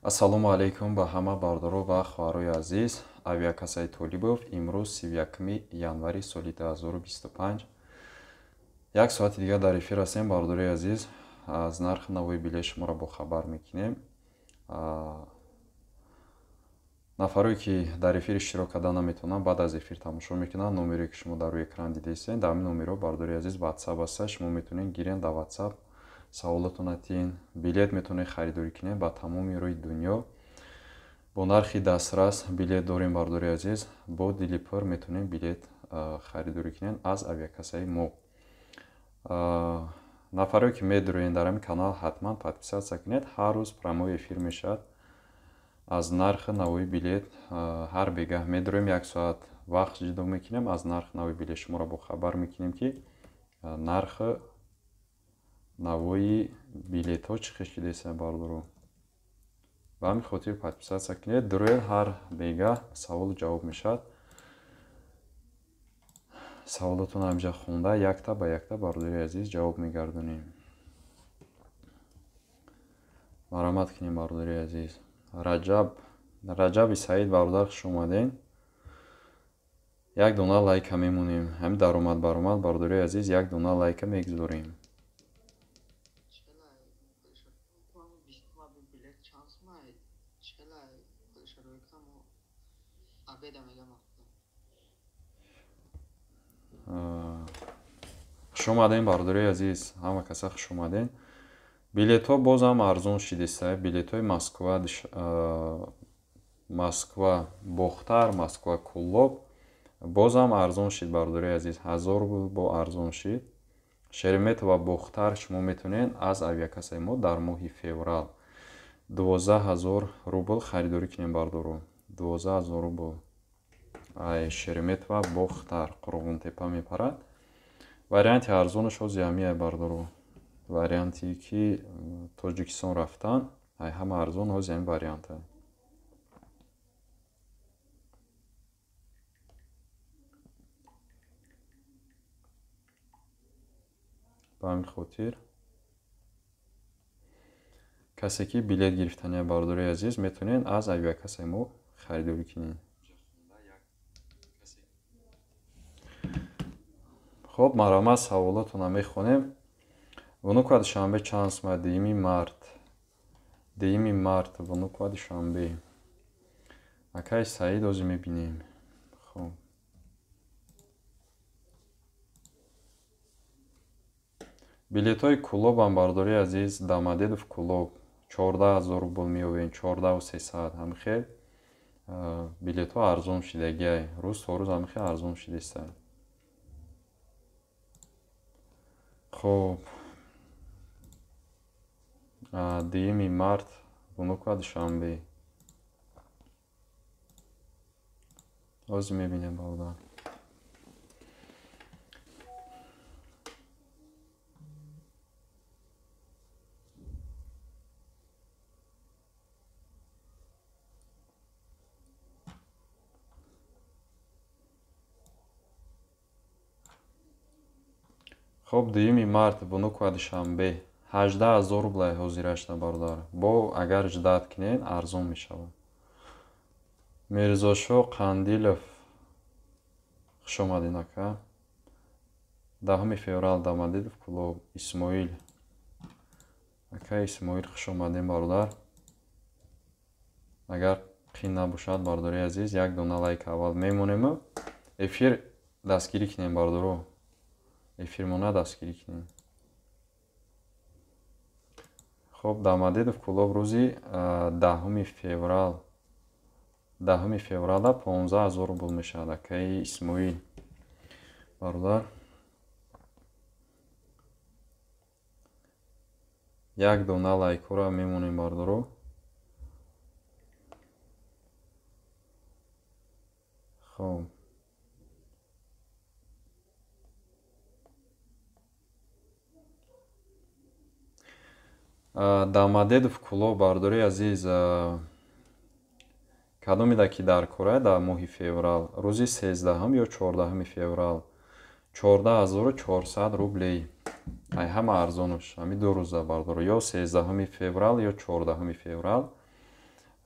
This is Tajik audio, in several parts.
Ассалому алайкум ба ҳама бародаро ва хоҳарои азиз. Авиакассаи Толибов имрӯз 31 январи соли 2025. Як соати дигар дар эфир ҳастем, бародарои азиз. Аз нархи навои билет шуморо бохабар мекунем. Нафарое ки дар эфир иштирок карда наметавонанд, баъд аз эфир тамошо мекунанд. Номере ки шумо дар рӯи экран дидаистед, дар ҳамин номерҳо, бародари азиз, WhatsApp аста. Шумо метавонед гирен дар WhatsApp саволотона тиҳен, билет метавонед харидорӣ кунед ба тамоми рӯи дунё. Бо нархи дастрас билет дорем, бародари азиз. Бо дили пур метавонед билет харидорӣ кунед аз авиакассаи мо. Нафарое ки медуроед дар ҳамин канал, ҳатман подписаться кунед. Ҳар рӯз прямой эфир мешавад. Аз нархи навои билет ҳар бегаҳ медуроем, як соат вақт ҷудо мекунем, аз нархи навои билет шуморо бохабар мекунем, ки нархи навои билетҳо чӣ хел шудааст, бародаро. Ба ҳамин хотир подписаться кунед. Дуроед, ҳар бегаҳ саволу ҷавоб мешавад. Саволотонро ҳаминҷа хонда, якта ба якта, бародари азиз, ҷавоб мегардонем. Марҳамат кунем, бародари азиз. Раҷаби Саид, бародар, хуш омадед. Як дона лайка мемонем. Ҳамин даромад баромад, бародари азиз, як дона лайка мегузорем. Хуш омадем, бародари азиз, ҳама каса хуш омадем. Билетҳо бозам арзон шидиста. Билетҳои Москва Бохтар, Москва Куллоб бозам арзон шид, бародари азиз, 1000 рубл бо арзон шид. Шереметьево Бохтар шумо метавонед аз авиакассаи мо дар моҳи феврал 12 000 рубл харидорӣ кунед, бародаро. 12 000 рубл ай Шереметьево Бохтар Қурғонтепа мепарад. Варианти арзонаш ҳози ҳамияй, бародаро. Варианте ки Тоҷикистон рафтан, ай ҳама арзон ҳози ҳамин варианта. Ба ҳамин хотир касе ки билет гирифтания, бародарои азиз, метавонед аз авиакассаи мо харидорӣ кунед. Хоб, марҳамат, саволотонро мехонем. Внуково Душанбе чанд сум? 2 март. 2 март Внуково Душанбе. Акай Саид, ҳозир мебинем. Хоб. Билетҳои Кулобам, бародари азиз, Домодедово Кулоб 14 000 рубл меёбем, 14 300. Ҳамин хел билетҳо арзон шидагиай. Рӯз то рӯз ҳамин хел арзон шидааст. Хоб. 2 март Внуково Душанбе. Ҳозир мебинем, бародар. Хоб, 2 март Внуково Душанбе 18 000 рублай ҳозирашда, бародар. Бо агар ждать кунед, арзон мешавад. Мирзошо Қандилов, хуш омадед, ака. 10 феврал Домодедово Кулоб. Исмоил, ака Исмоил, хуш омадед, бародар. Агар қин набошад, бародари азиз, як дона лайк аввал мемонему эфир дастгирӣ кунем, бародаро. Эфирмона дастгирӣ кунем. Хоб, Домодедово Кулоб рӯзи 10 феврал, 10 феврала 15 000 рубл мешавад, акаи Исмоил, бародар. Як дона лайкҳоро мемонем, бародаро. Хоб. Домодедово Кулоб, бародари азиз, кадомеда ки дар кора дар моҳи феврал, рӯзи 13 ё 14 феврал 14 400 рублей. Ай ҳама арзонаш ҳамин ду рӯза, бародаро, ё 13 феврал, ё 14 феврал.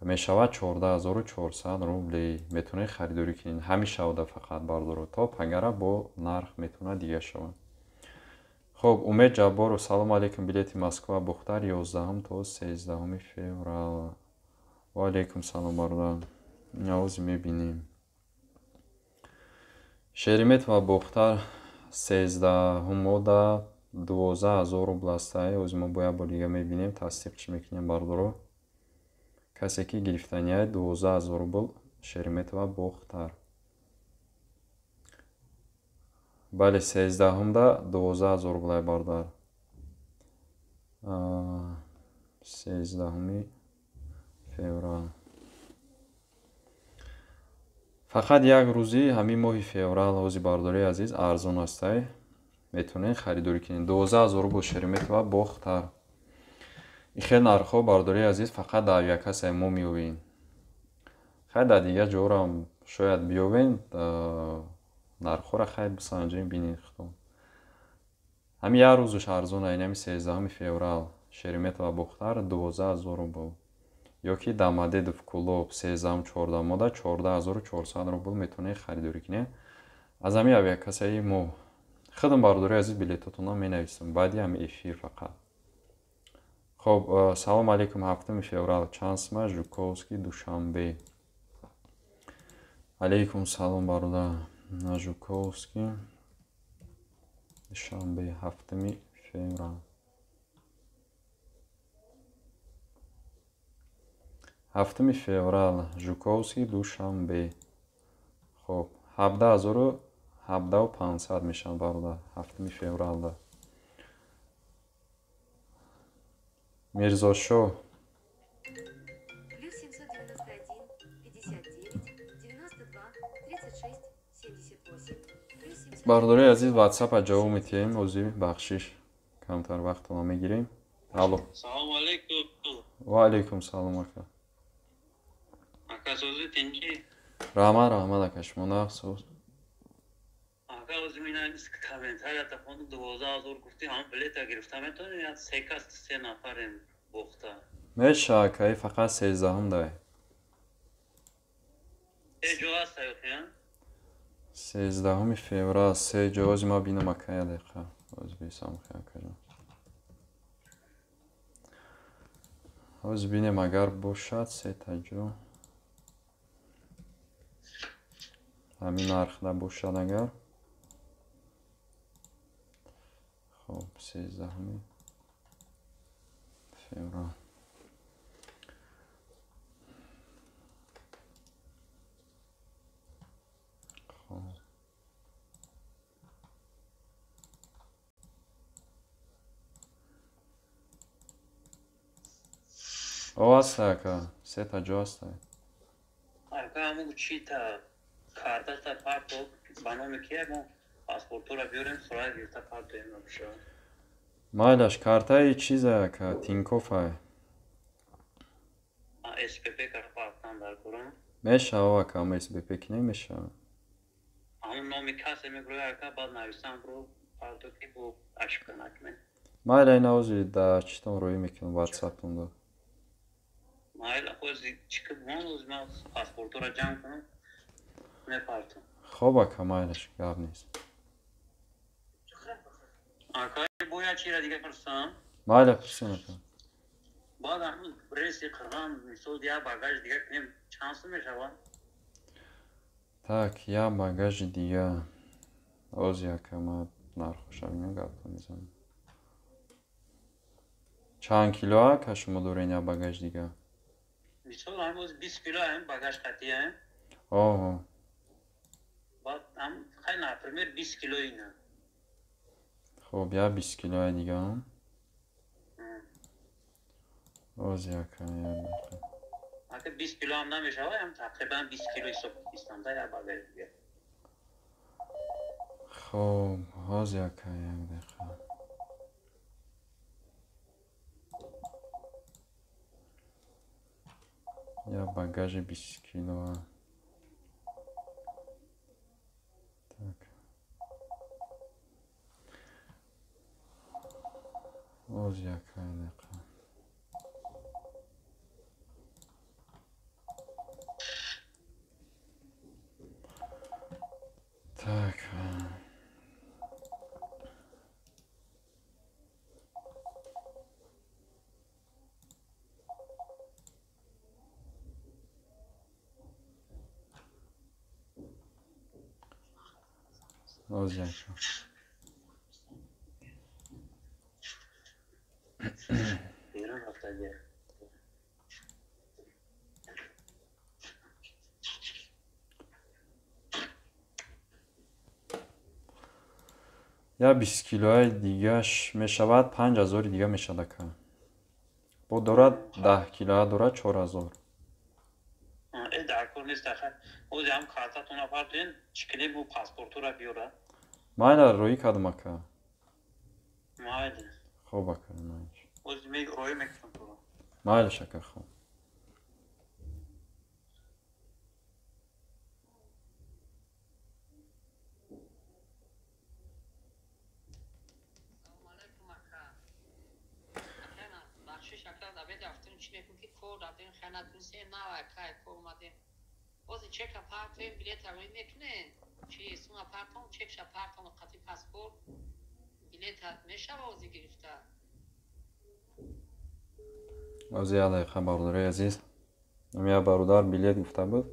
Мешавад 14400 рублей. Метавонед харидорӣ кунед. Ҳамин шавда фақат бардоро то пагара бо нарх метавонад дига шавад. Хоб, Умед Ҷабборов, салом алейкум, билети Москва Бохтар 11 то 13 феврал. Ва алейкум салом бародар. Навози мебинем. Шереметьево Бохтар 13 мода 12000 рубл астае. Ози мо бояд бор дига мебинем, тасдиқ чӣ мекунем бардоро. Касе ки гирифтанияй 12000 рубл Шереметьево Бохтар. Бале, 13-да 12000 рублай бародар. 13 феврал. Фақат як рӯзи ҳамин моҳи феврал ҳози бардории азиз арзон астай. Метавонед харидорӣ кунед. 12000 рубл Шереметьево Бохтар. Ин хел нархҳо бардории азиз фақат дар авиакассаи мо меёбед. Хай дар дигар ҷоҳоам шояд биёбед, нархҳоро хай бисанҷем бинед худтон. Ҳамин як рӯзаш арзон ай, ҳамин 13 феврал Шереметьево Бохтар 12000 рубл. Ё ки Домодедово Кӯлоб 13-14 мода 14400 рубл метавонед харидорӣ кунед. Аз ҳамин авиакассаи мо. Худам бардории азиз билетотонро менависам баъди ҳамин эфир фақат. Хоб, салом алейкум, 7 феврал чанд сма Жуковский Душанбе. Алейкум салом бародар. Жуковский Душанбе 7 феврал. 7 феврал Жуковский Душанбе. Хоб, 17500 мешавад бародар 7 февралда. Мирзошо плюс 791 59 92 36 78. Бардории азиз WhatsApp-а ҷавоб медиҳем, ози бахшиш камтар вақтона мегирем. Алло. Салом алейкум. Ва алейкум салом ака. Ака сози тинҷи? Раҳмат, раҳмат ака, шумо нағз соз. Ака ози мина комментарията хондум, 12000 гуфти, ҳам билета гирифта метавонем, я се кас се нафарем бохта. Меша ака, и фақат 13 дай. Се ҷо аст ё? 13 феврал се ҷо, ози ма бинам ака, я дақиқа. Ози бисам ака ҷон. Ози бинем агар бошад се та ҷо. Ҳамин нархда бошад агар. Хоб, 13 феврал. Хоб. О, аста ака, се та ҷо аста. Ака, ҳамун чита картата парто ба номи кия мо паспортора биёрем, сурат гирифта партоем набошад. Майлаш, картаи чиза ака, Тинькофф-ай. СПП кар партан дар курам. Мешава ака, ама СБП ки намешава. Ҳамун номи касе меброяд ака, баъд нависам бро парто ки бо ошибка накунем. Майла, ина ози да читон рӯӣ мекунам WhatsApp-тонда. Майла, ози чӣ ки бимон, ози ман паспортора ҷамъ кунам, мепартам. Хоб ака, майлаш, гап нест. Ака, бояд чира дига пурсам? Майла, пурсем ака. Баъд ҳамин рейси Қирған, мисол як багаж дига кунем, чанд сум мешавад? Так, як багажи дига. Ози ака, ман нархоша бинам, гапто мезанам. Чанд кило ака шумо дорен як багаж дига? Мисол ҳам ози 20 кило ҳам багаж қатиям. Оҳо. Баъд ҳам хай, например, 20 кило ина. Хоб, як 20 килои дига. Ози ака, як дақиқа. Ака 20 кило ҳам намешавад, ҳам тақрибан 20 кило ҳисоб кистам да як багаж дига. Хоб, ози ака, як дақиқа. Як багажи 20 кило. Так. Ози ака, як дақиқа. Оз я 20 килои дигаш мешавад 5000 дига мешавад ака. Бо дорад 10 килоа дорад 4000. Дар кор нест аха. Ози ҳам картатона партоен, чӣ кунем бу паспортура биёра. Майла рӯӣ кардам ака. Майли. Хоб ака, майли. Ози рӯӣ мекунам туро. Майлиш ака, хоб. Ози як дақиқа бародарои азиз. Я бародар билет гуфта буд.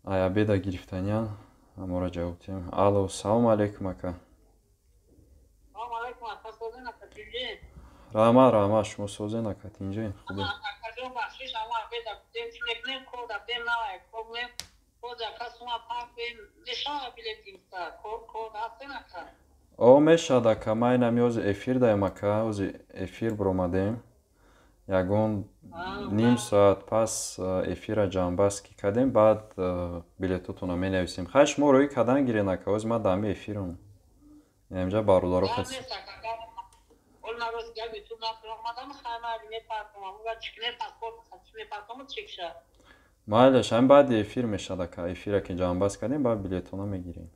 Ай обеда гирифтаниян. Амора ҷавоб диҳем. Алло, салому алейкум ака. Салому алейкум ака, созен ака, тинҷен? Раҳмат, раҳмат, шумо созен ака, тинҷен? Хубе. Акаҷон, бахшиш, ама обеда гуфтем, чӣ мекунем, кор рафтем, навай кор боз ака сума партоем, мешава билет гирифта, кор ҳастен ака? О, мешавад ака, ман инами ози эфир даем ака, ози эфир биромадем. Ягон ним соат пас эфира ҷамъбаст ки кардем, баъд билетотонро менависем. Хай, шумо рӯӣ кардан гирен ака, ози ман дар ҳами эфирам. Инҷа бародаро хас. Майлаш, ҳамин баъди эфир мешавад ака. Эфира ки ҷамъбаст кардем, баъд билетона мегирем.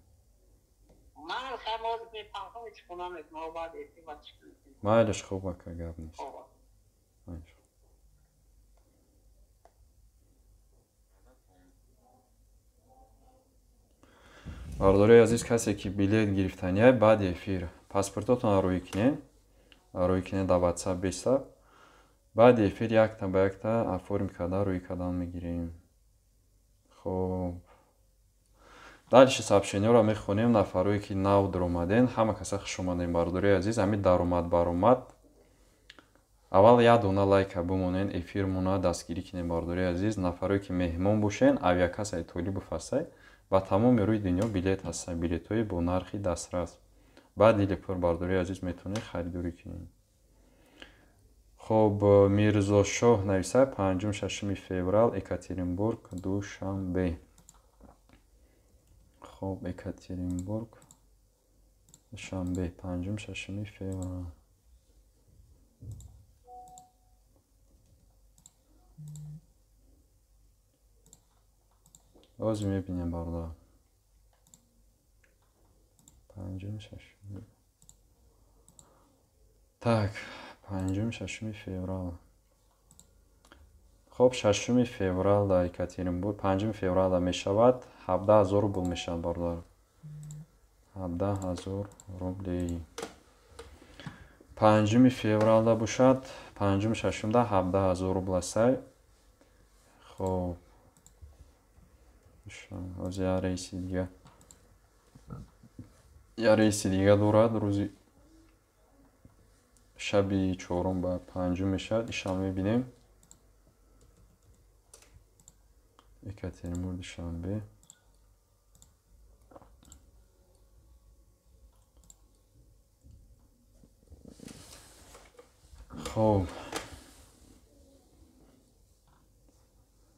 Майлаш, хуб ака, гап нест. Бародарои азиз, касе ки билет гирифтания, баъди эфир паспортотонро рӯӣ кунед, рӯӣ кунед дар WhatsApp беста. Баъди эфир якта ба якта оформ карда рӯӣ кардан мегирем. Хоб, дальше сообщениёро мехонем. Нафарое ки нав даромаден, ҳама каса хуш омадем бародарои азиз. Ҳамин даромад баромад. Аввал як дона лайка бимонен, эфирмона дастгирӣ кунем бародарои азиз. Нафарое ки меҳмон бошен, авиакассаи Толибов ҳастай, ба тамоми рӯи дунё билет ҳастанд, билетҳои бо нархи дастрас. Баъд дили пур бародарои азиз метавонед харидорӣ кунед. Хоб, Мирзошоҳ нависад 5-6 феврал, Екатеринбург, Душанбе. Хоб, Екатеринбург, Душанбе, 5-6 феврал. Оз мебинем бародар. 5-6. Так, 5-6 феврал. Хоб, 6 феврал дар Екатеринбург, 5 феврал мешавад 17 000 рубл мешавад бародар. 17 000 рубли. 5 февралда бошад, 5-6 17 000 рубл аст. Хоб, оз я рейси дига. Я рейси дига дорад рӯзи шаби 4 ба 5 мешавад. Ишам мебинем. Екатеринбург, Душанбе. Хоб,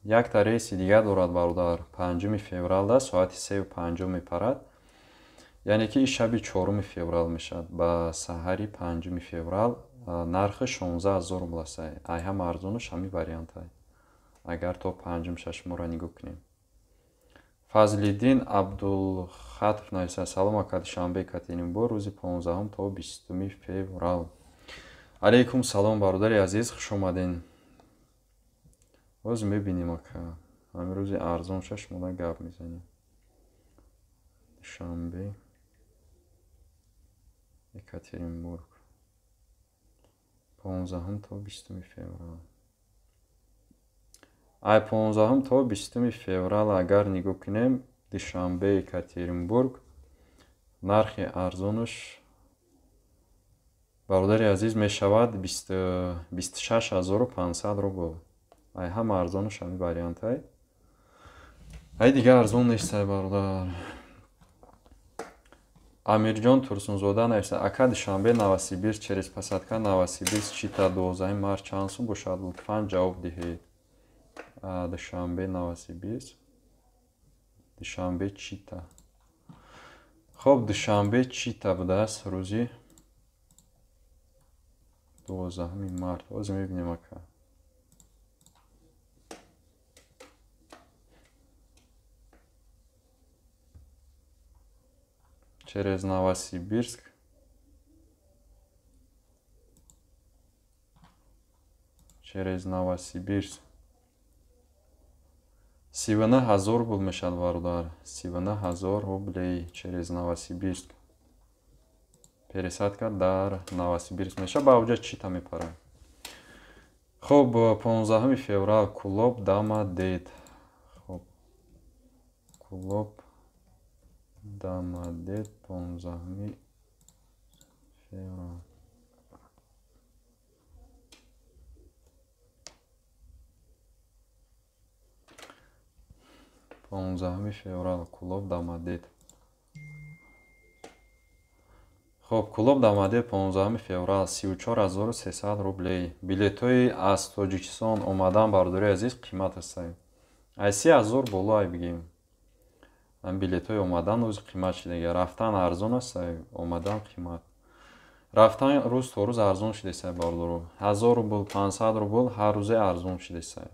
якта рейси дига дорад бародар. 5 февралда соати 3:50 мепарад. Яъне ки шаби 4 феврал мешавад. Ба саҳари 5 феврал нархи 16 000 рубл аст. Ай ҳам арзонаш ҳамин вариант ай. Агар то 5-6 моҳро нигоҳ кунем. Фазлиддин Абдулхатов нависад: Салом ака, Душанбе, Екатеринбург, рӯзи 15 то 20 феврал. Алейкум салом бародари азиз, хуш омаден. Боз мебинем ака. Ҳамин рӯзи арзон шаш мода гап мезанем. Душанбе, Екатеринбург, 15 то 20 феврал. Ай 15 то 20 феврал агар нигоҳ кунем, Душанбе, Екатеринбург Нархи арзонаш бародари азиз мешавад 26500 рубл. Ай ҳама арзонаш ҳамин вариантай. Ай дигар арзон нестай бародар. Амирҷон Турсунзода нависта: ака, Душанбе Новосибирск через посадка Новосибирск Чита 12 март чанд сум бошад? Лутфан ҷавоб диҳед. Душанбе Новосибирск, Душанбе Чита. Хоб, Душанбе Чита будааст рӯзи 12 март. Ҳозир мебинем ака. Через Новосибирск. Через Новосибирск. 39000 рубл мешавад бародар. 39000 рублей через Новосибирск. Пересадка дар Новосибирск мешавад, ба оҷа Чита мепарад. Хоб, 15 феврал Кулоб Дамадет. Хоб, Кулоб Дамадет 15 феврал. 15 феврал Кулоб Дамадет. Хоб, Кулоб Дамадет 15 феврал 34300 рублей. Билетҳои аз Тоҷикистон омадан бародари азиз қимат ҳастанд. Аз 30000 боло ай бигем. Ам билетҳои омадан рӯзи қимат шудага. Рафтан арзон аст, омадан қимат. Рафтан рӯз то рӯз арзон шудеста бародаро. 1000 рубл, 500 рубл ҳар рӯзе арзон шудеста.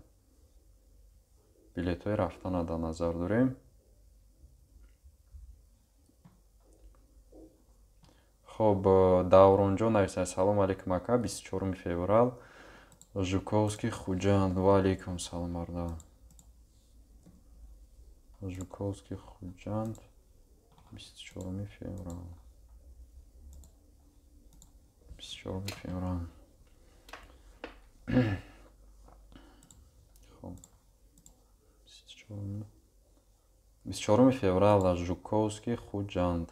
Билетҳои рафтана дар назар дорем. Хоб, Давронҷон нависта: салом алейкум ака, 24 феврал Жуковский Хуҷанд. Ва алейкум салом бародар. Жуковский Хуҷанд 24 феврал. 24 феврал. Хоб, 24 феврал Жуковский Хуҷанд.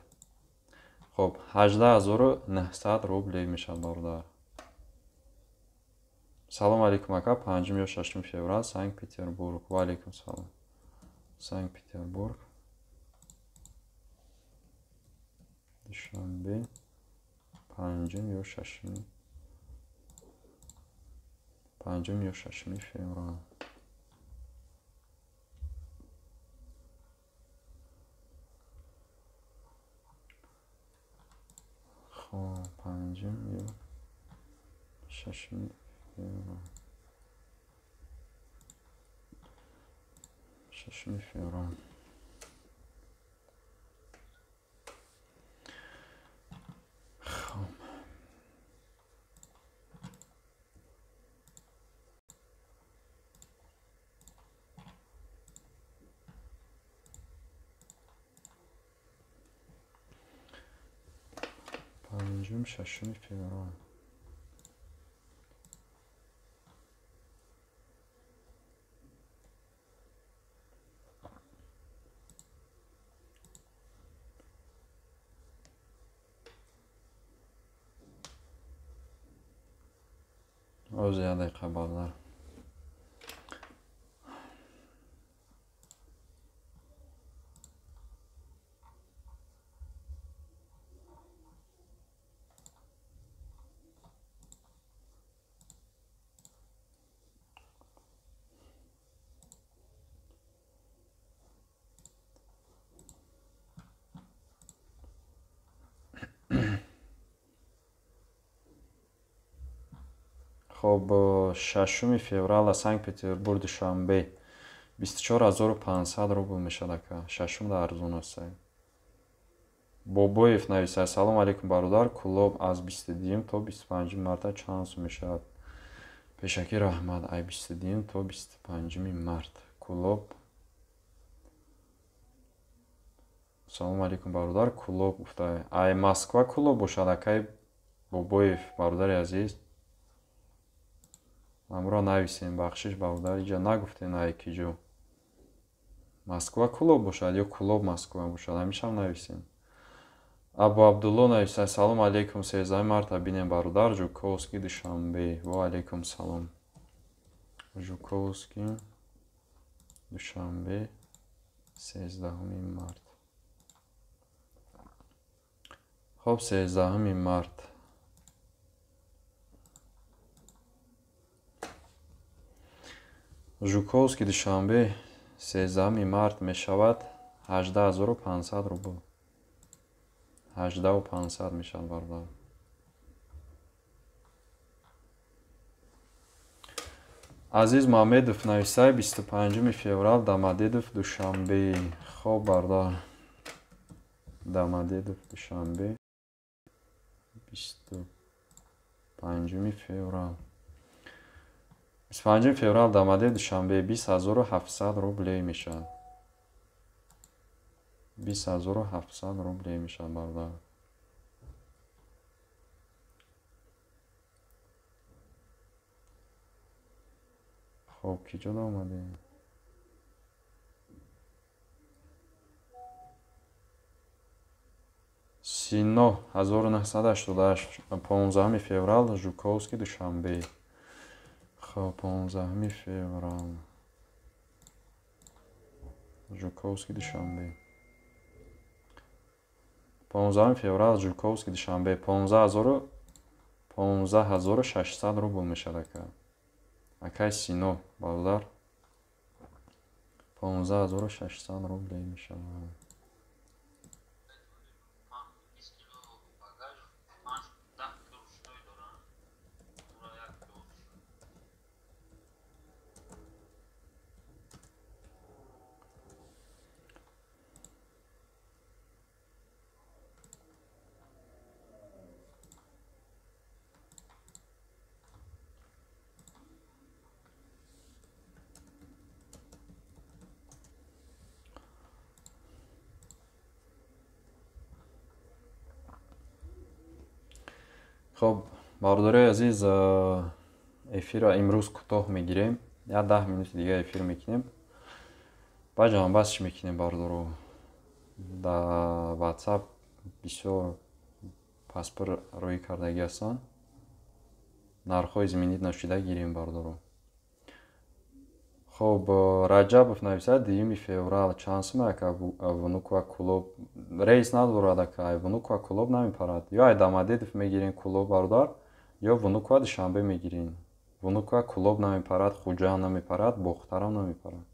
Хоб, 18900 рублей мешавад бародар. Салом алейкум ака, 5 ё 6 феврал Санкт-Петербург. Ва алейкум салом. Санкт-Петербург. Душанбе 5 ё 6 5 ё 6 феврал. Хоб, 5 ё 6 феврал. 6 феврал. Хоб. 5 6 феврал. Оз як дақиқа бародар. Хоб, 6 феврал аз Санкт-Петербург Душанбе 24500 рубл мешавад ака. 6 да арзон аст. Бобоев нависта: салом алейкум бародар, Кулоб аз 22 то 25 марта чанд сум мешавад? Пешакӣ раҳмат. Ай 22 то 25 март Кулоб. Салом алейкум бародар, Кулоб гуфта. Ай Москва Кулоб бошад акай Бобоев бародари азиз. Амро нависем, бахшиш бародар, иҷа нагуфтем ай ки ҷо. Москва Кулоб бошад ё Кулоб Москва бошад, ҳамишам нависем. Абу Абдулло нависта: салом алейкум, 13 марта бинем бародар, Жуковский Душанбе. Ва алейкум салом. Жуковский Душанбе 13 март. Хоб, 13 март. Жуковский Душанбе 13 март мешавад 18500 рубл. 18500 мешавад бародар. Азиз Мамедов нависай: 25 феврал Домодедов Душанбе. Хоб бародар, Домодедов Душанбе 25 феврал. 25 феврал Домодедов Душанбе 20700 рублей мешавад. 20700 рублей мешавад бародар. Хоб, ки ҷо омадем? Сино 1988 15 феврал Жуковский Душанбе. Хоб, 15 феврал Жуковский Душанбе. 15 феврал Жуковский Душанбе 15600 рубл мешавад ака. Акай Сино бародар 15600 рублей мешавад. Хоб, бародарои азиз, эфирро имрӯз кӯтоҳ мегирем. 10 минути дига эфир мекунем. Баъд ҷамъбастш мекунем бародаро. Дар WhatsApp бисёр паспорт рӯй кардагӣ ҳастанд. Нархҳои изменить нашуда гирем бародаро. Хоб, Раҷабов нависад: 2 феврал чанд сум ака Внуково Кулоб? Рейс надорад ака, Внуково Кулоб намепарад. Ё ай Домодедов мегирен Кулоб бародар, ё Внуково Душанбе мегирен. Внуково Кулоб намепарад, Хуҷанд намепарад, Бохтарам намепарад.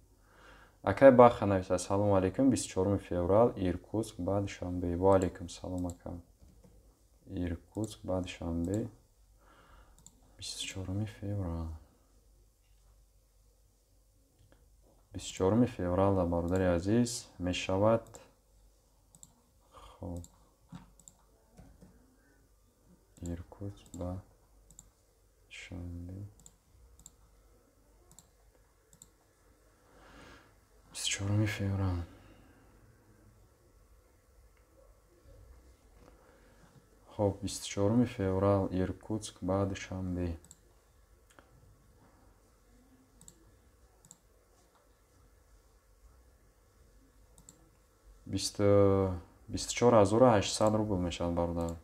Акай Баха нависад: салом алейкум, 24 феврал Иркутск ба Душанбе. Ва алейкум салом ака. Иркутск ба Душанбе 24 феврал. 24 феврал бародари азиз мешавад. Хоб, Иркутск ба Душанбе 24 феврал. Хоб, 24 феврал Иркутск ба Душанбе. 24800 рубл мешавад бародар.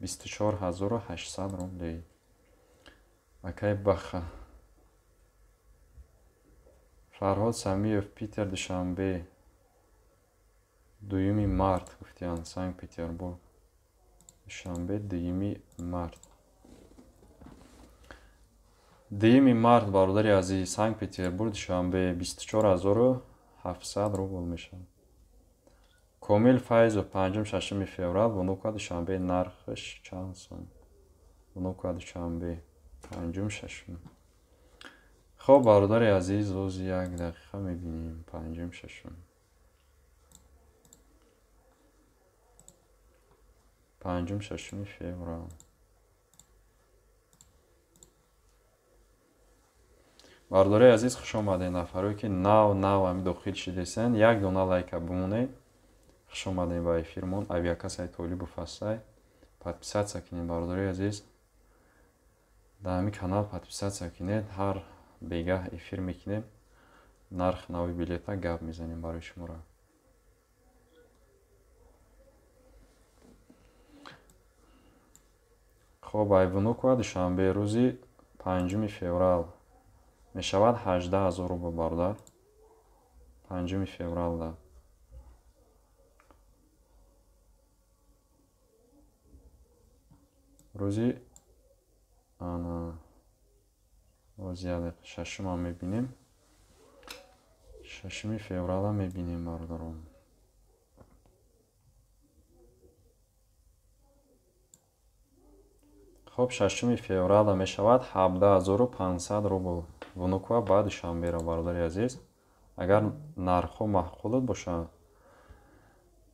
24800 рублей. Акай Баха. Фарҳод Самиев, Питер Душанбе 2 март гуфтиянд, Санкт Петербург. Душанбе 2 март. 2 март бародари азиз, Санкт Петербург Душанбе 24700 рубл мешавад. Комил Файзов 5-6 феврал Внуково Душанбе нархш чанд сум? Внуково Душанбе 5-6. Хоб бародари азиз, боз як дақиқа мебинем 5-6. 5-6 феврал. Бародари азиз, хуш омадед. Нафарое ки нав ҳами дохил шидесен, як дона лайка бимонед. Хуш омадем ба эфирмон. Авиакассаи Толибов ҳастай. Подписаться кунед бародари азиз. Дар ҳамин канал подписаться кунед. Ҳар бегаҳ эфир мекунем. Нарх нави билета гап мезанем барои шуморо. Хоб, ай Внуково Душанбе рӯзи 5 феврал мешавад 18 000 рубл, бародар. 5 февралда. Рӯзи ана шашумам мебинем. 6 феврала мебинем, бародарон. Хоб, 6 феврала мешавад 17 500 рубл. Внуково ба Душанберо, бародари азиз. Агар нархҳо маъқулат бошанд,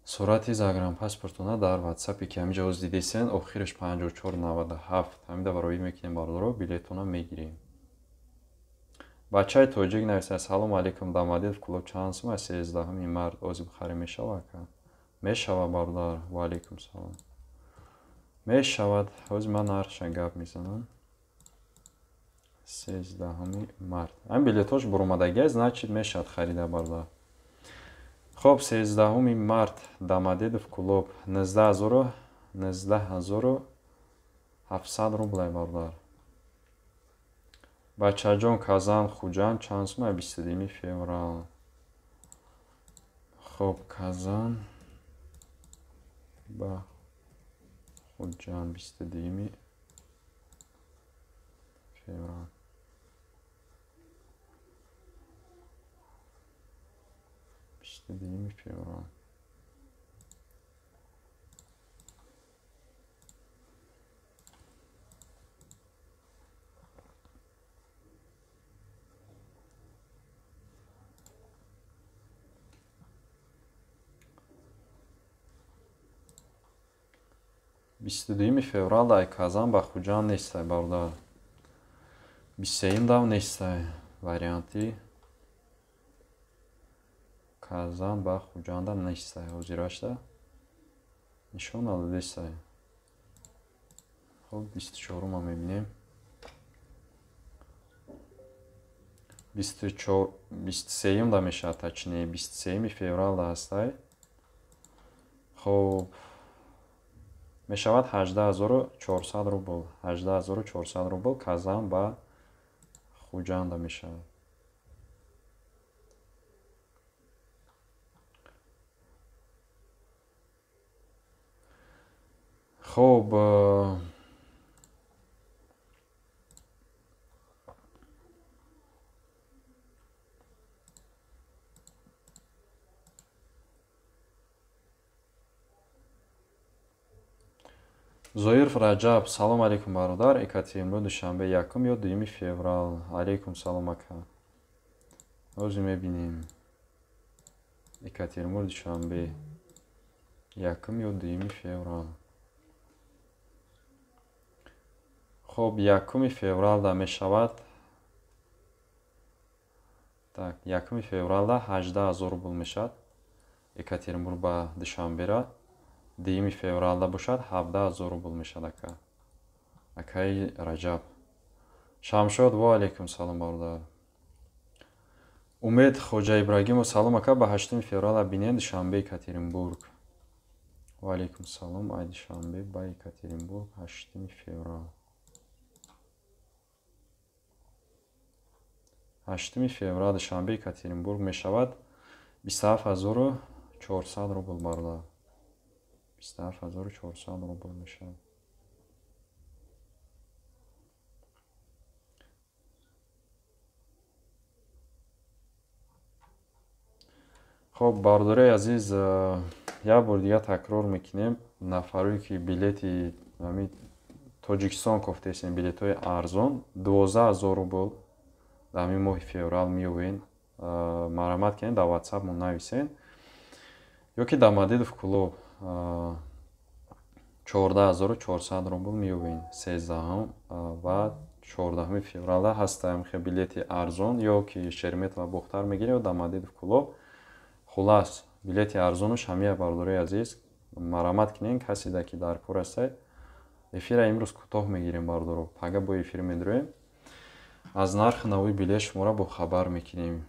сурати загранпаспортона дар ватсапе ки ҳаминҷа ҳоз дидесен, охираш 5497, ҳамида барои мекунем, бародаро, билетона мегирем. Бачаи тоҷик нависад: салом алейкум, Домодедово Кӯлоб чанд сум аст 13 март ози бихарем мешава ака? Мешава, бародар, ва алейкум салом. Мешавад, ҳози ман нархша гап мезанам. 13 март. Ҳамин билетҳош буромадагиа, значит мешавад харида, бародар. Хоб, 13 март Домодедово Кӯлоб 19 700 рублай, бародар. Бачаҷон, Казан Хуҷанд чанд сум аст 22 феврал? Хоб, Казан ба Хуҷанд 22 феврал. 22 феврал. 22 феврал ай Казан ба Хуҷанд нестай, бародар. 23 дам нестай варианти Казан ба Хуҷанда нестай, ҳозирашда нишон надодестай. Хоб, 24-ма мебинем. 23 да мешавад, точнее 23 февралда ҳастай. Хоб, мешавад 18 400 рубл. 18 400 рубл Казан ба Хуҷанда мешавад. Хоб, Зоиров Раҷаб, салом алейкум, бародар. Екатеринбург Душанбе 1 ё 2 феврал? Алейкум салом, ака. Ҳозир мебинем. Екатеринбург Душанбе 1 ё 2 феврал. Хоб, 1 февралда мешавад. Так, 1 февралда 18 000 рубл мешавад. Екатеринбург ба Душанбера. 2 февралда бошад 17 000 рубл мешавад, ака. Акаи Раҷаб. Шамшод, ва алейкум салом, бародар. Умед Хоҷа Ибрагимов, салом, ака, ба 8 феврала бинед Душанбе Екатеринбург. Ва алейкум салом, ай Душанбе ба Екатеринбург 8 феврал. 8 феврал Душанбе Екатеринбург мешавад 27 400 рубл, бародар. 27 400 рубл мешавад. Хоб, бародарои азиз, як бор дига такрор мекунем, нафарое ки билети ҳамин Тоҷикистон кофтесен, билетҳои арзон 12 000 рубл дар ҳамин моҳи феврал меёвен. Марҳамат кунед, дар WhatsApp мо нависен ё ки дар Домодедово Кӯлоб 14 400 рубл меёвен. 13 ва 14 февралда ҳастаем хе билети арзон, ё ки Шереметьево Бохтар мегиред, ё Домодедово Кӯлоб. Хулас, билети арзонаш ҳамия, бародарои азиз. Марҳамат кунед, каседа ки дар кор ҳастай. Эфира имрӯз кӯтоҳ мегирем, бародаро. Пага бо эфир медроем. Аз нархи нави билет шуморо бохабар мекунем.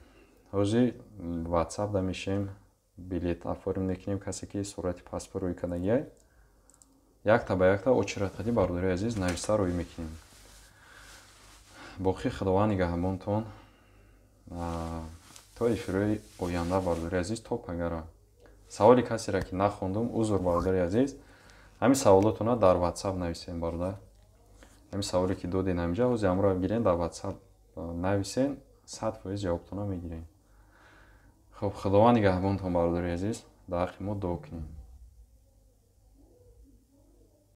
Ҳозир WhatsApp да мешем, билет оформ мекунем, касе ки сурати паспорт рӯй кардагиай. Якта ба якта очередь қади, бародари азиз, нависта рӯй мекунем. Боқӣ Худованд нигаҳбонтон то эфирҳои оянда, бародари азиз, то пагара. Саволи касеро, ки нахондум, узр, бародари азиз. Ҳамин саволотона дар WhatsApp нависен, бародар. Ҳамин саволе, ки доден ҳаминҷа, ҳози ҳамроҳ гирен, дар WhatsApp нависен, 100% ҷавобтона мегирем. Хуб, Худованд нигаҳбонтон, бародари азиз, дар ҳаққи мо дуо кунем.